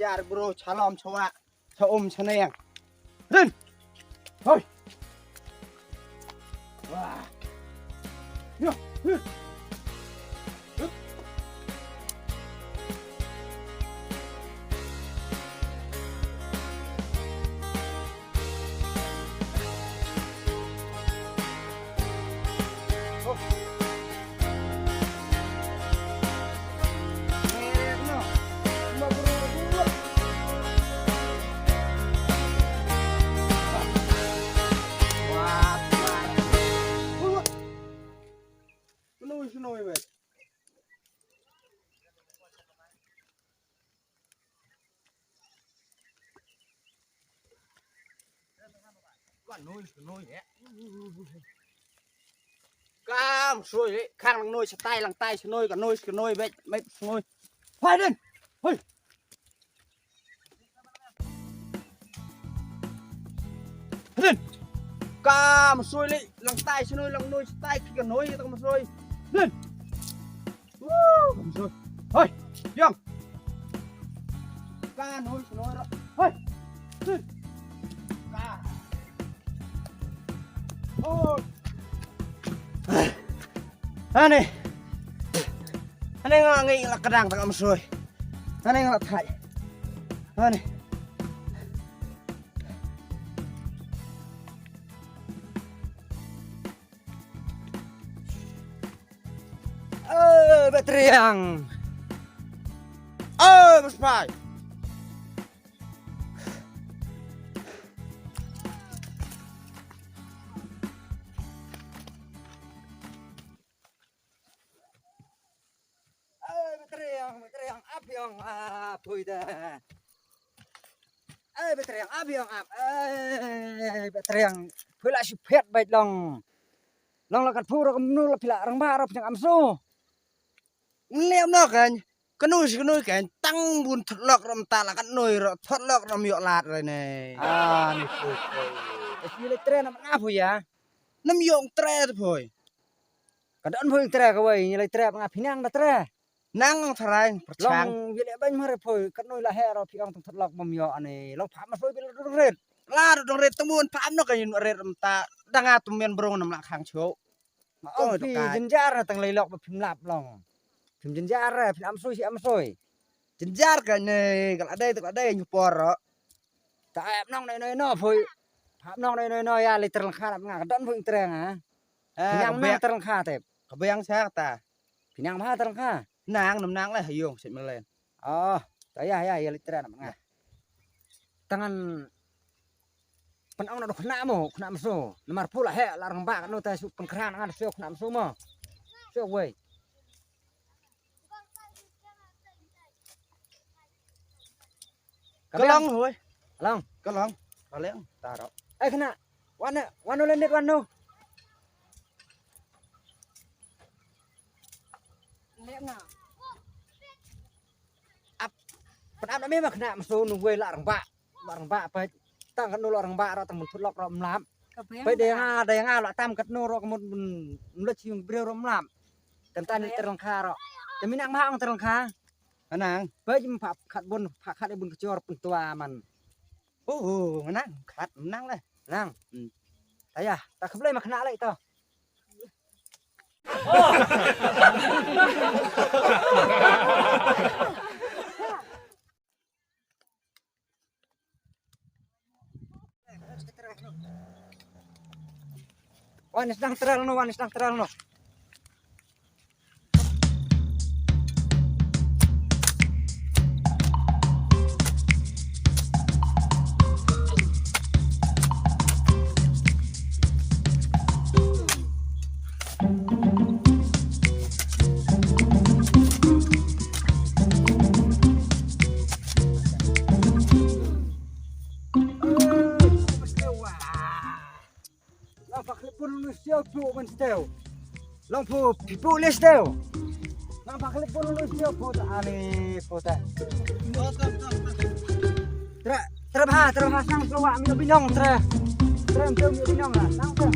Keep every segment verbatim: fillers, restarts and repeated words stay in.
Kar bro, chalom chwa, cha um chaneng. Rin. Hoi. Wah. Yo. Kam soi, khang lang noi, satai lang tai, snoi ka noi, snoi bet, met snoi. Hai den. Hoi. Rin. Kam soi le, lang tai snoi, lang noi, satai ki ka noi, tang soi. Rin. Woo, kam soi. Hoi, yang. Ka noi, snoi ra. Hoi. Rin. Ka. Hoi. Ani. Ani nga ngi la kadang tang soi. Ani nga la thai. Ani. Eh, betriang. Eh, bespai. Eh, betriang, betriang, ap yong, ap, hui da. Eh, betriang, ap yong, ap. Eh, betriang, phi la shu phet bait long. Long la kat phu ro kam nu la phi la rang ba ro phi am su. Ngliam no kan, kanu si kanu kan, tang bun thot lok rom ta la kat noi ro, thot lok rom yok lat ro ne. Ah, ni phu phu. Eh, si le tre nam nga phu ya. Nam yong tre phu. Ka don phu tre ka wei, ni le tre nga phi nang da tre. Nang tharai, pyrchang. Long, ye le ban mare phoi, kat noi la he ro phi ong tang thot lok bam yo ani. Long pham ma soi bil dong ret. La dong ret temun pham no ka yin ret mta. Dang a tum men brong nam la khang cho. Ma ong phi jinjar na tang lei lok ba phim lap long. Phim jinjar re, phim am soi si am soi. Jinjar ka ne, ka la dei, ka la dei nyu por ro. Ta ap nong noi noi no phoi. Pham nong noi noi no ya le terleng kha nga ka don phoi tereng ha. Eh, phi nang ka bek. Nang terleng kha tep. Ka bek sa ta. Phi nang bha terleng kha. Nang nam nang leh ha yung seit melen. Oh, ta ya ya ya litra nam nga. Tangan pynong na do khna mo, khna mso. Namar pula he la rang ba no ta su pynkhran ngan su khna mso mo. Su wei. Ka long hoi. Long. Ka long. Ka long. Ta ro. Eh khna. Wan, wan no lendet wan no. Ap, pynap na me ma khna mso nu wei la rang ba. La rang ba pa tang kano la rang ba ra tang mun thut lok ra mlam. Pa de nga, de nga la tam katno ro ka mun mun lech yung breu ro mlam. Tem tan ter lang kha ro. Tem minang ma ong ter lang kha. Anang. Pa jim pa khat bun, pa khat bun kachor pun tua man. Oh, oh, nang khat, nang leh. Nang. Hmm. Ayah, ta khablei ma khna leh to. Wan sdang tral no, wan sdang tral no. Long pha khlip bun lu steo pu ban steo. Long pu pi pu le steo. Long pha khlip bun lu steo pu ta ani pu ta. Tra tra bha tra bha sang ko wa mi binong tra. Tra mi binong la sang tra.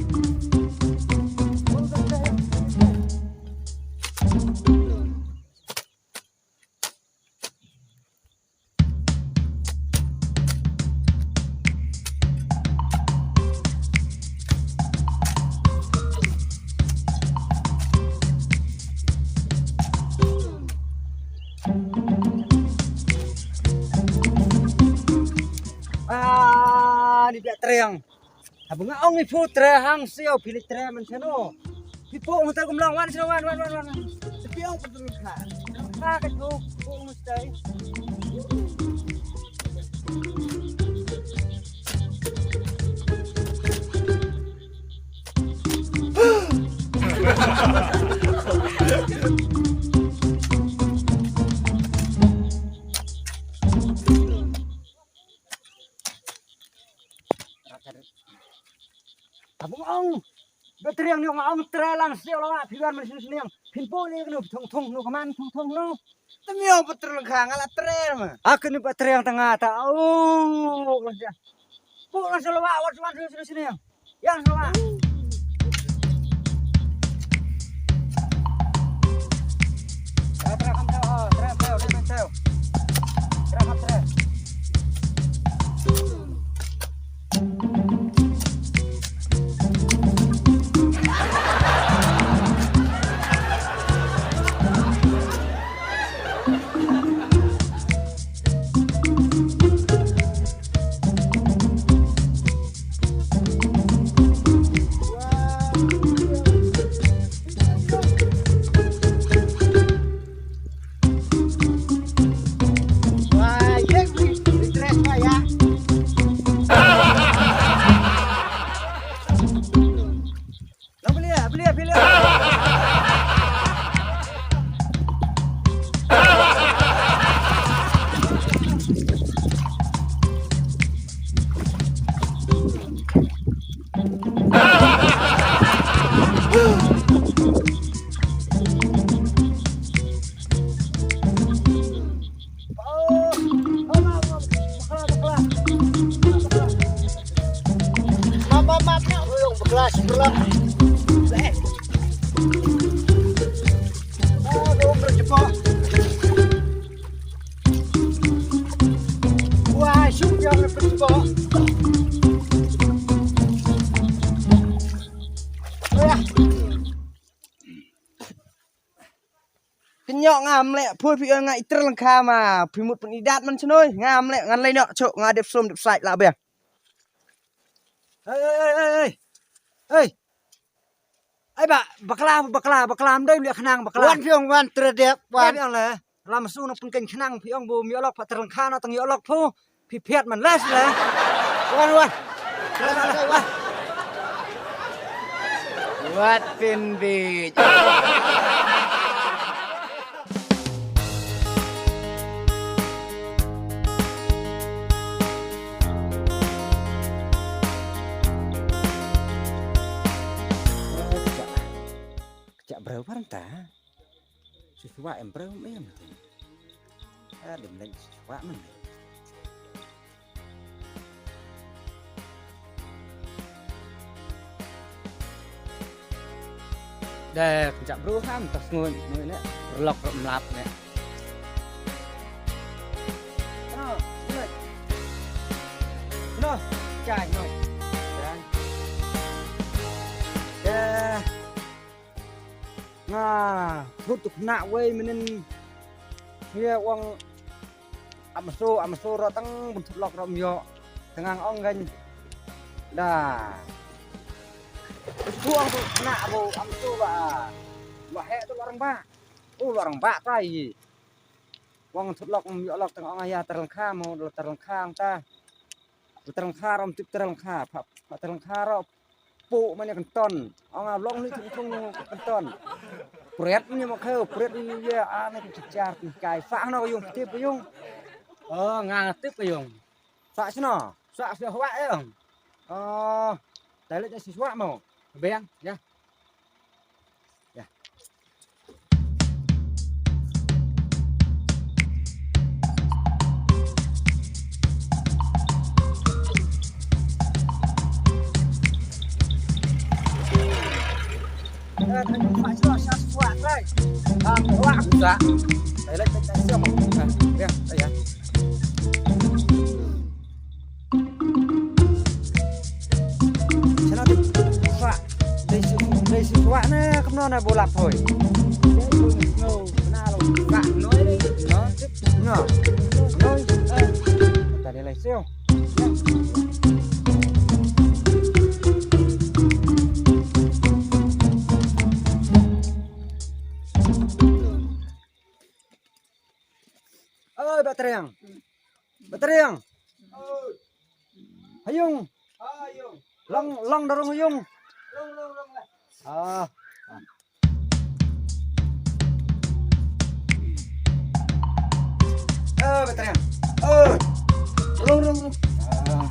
Biang treng. Haba nga ong ïa phi tre hang siew phi leit tre man shano. Phi pok mata kum long wan shano wan wan wan wan. Phi ong phi tre kha. Kha ka tu pok mata. Abang ong. Betriang ni ong ong tre lang siew la phi wan man sini sini. Phin pok ni kenu thong thong nu kaman thong thong nu. Temi ong betriang kha nga la tre ma. Aku ni betriang tengah ta. Oh. Pok lang siew la wat wan sini sini. Yang selamat. Pynïoh ngam leh phui phi nga iter lengkha ma phi mut pyn idat man chnoi ngam leh ngan leh nok chok nga dep som dep sait la bia. Ei ei ei ei. Ei. Ei ba bakla bakla bakla mdei leh khnang bakla. Wan phi ong wan tredep wan. Wan phi ong le. Lam su nang pynken khnang phi ong bu mi olok pa terlengkha na tang ïoh olok phu. Phi phiat man les le. Wan wan. Wat pyn bit. Kejap breu paranta. Siswa em breu em. Ah, dim leng siswa man. Dek, jak bro ham tas ngun ngun ne. Berlok mlap ne. No, no. No, chai no. Chai. Dek. Nga thut tu khynnah wei mynnin. Ngi ong amso amso ro tang bun thut lok ro myo. Tengang ong gan. Da. Tu ong tu khynnah abo amso ba. Ba he tu lorang ba. Oh lorang ba tai. Ong thut lok myo lok tengang ong aya terlengkha mo terlengkha ong ta. Terlengkha rom tip terlengkha pha pha terlengkha ro pu mane kenton. Ong a long ni thung thung kenton. Pret ni mo kheu pret ni ye a ne ki char ki kai sa no yung tip yung. Oh nga tip yung. Sa sino. Sa sa wa e ong. Oh. Tai le si swa mo. Beng ya. Ya. Shana dei, dei shu, dei shu kwah na kumno na bulap hoi. No, no, no. Ta dei lai shu. Batriang. Batriang. Hayung. Long, long darung hayung. Ah. Eh, Batriang. Eh. Long, long, long. Ah.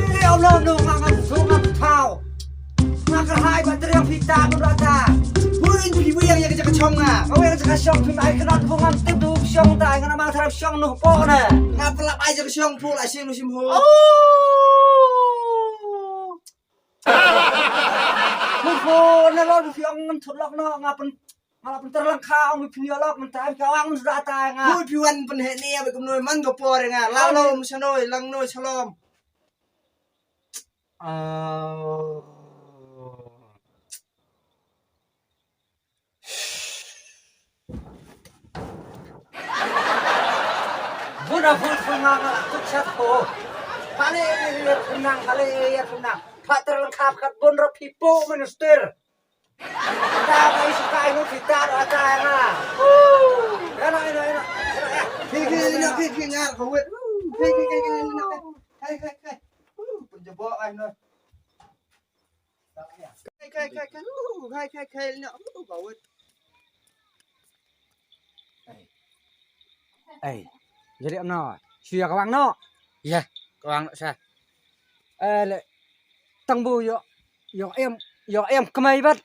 Phi ong no no nga ngam sngewthuh ngam thaw. Nga kyrhai ba triang phi ta bun rata. Bun phi wei yang ya ka jaka shong nga. Nga wei yang jaka shong phi ai kena tu ngam tip tu shong ta nga na mang tharap shong no po na. Nga pelap ai jaka shong pu la shing no shim ho. Oh. Pu pu na lo phi ong ngam thut lok no nga pen Nga la pynter lang kha ong phi ïa lok mynta ka wang suda ta nga. Hui phi wan pynheh ni ba kumno man ka por nga. La lo mu shanoi lang noi shalom. Ah. Buna bun bun nga nga kut chat ko. Pale ya tunang, pale ya tunang. Pater lang khap kat bun ro pipo minister. Ta ba isu kai no kita do ata nga. Ena ena ena. Ki ki ina ki ki ngar ko wet. Ki ki ki ki ina. Hai hai hai. Pun jabo ai no. Kai kai kai kai. Kai kai kai ina. Ko wet. Ei. Ei. Jadi amno. Shu ïa ka wang noh. Ïa, ka wang noh sa. Eh, le. Tang bu ïoh. Ïoh em, ïoh em kmai bat.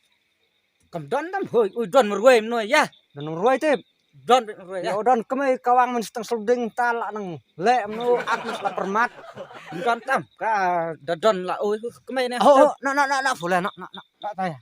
Kam don dam hoi, ui don marwei mnoi ïa. Don marwei tip. Don marwei ïa. Ïoh don kmai ka wang men stang sluding ta la nang. Le mno ak la permat. Don tam ka da don la ui kmai ne. Oh, oh, na na na na fule na na na. Na tai.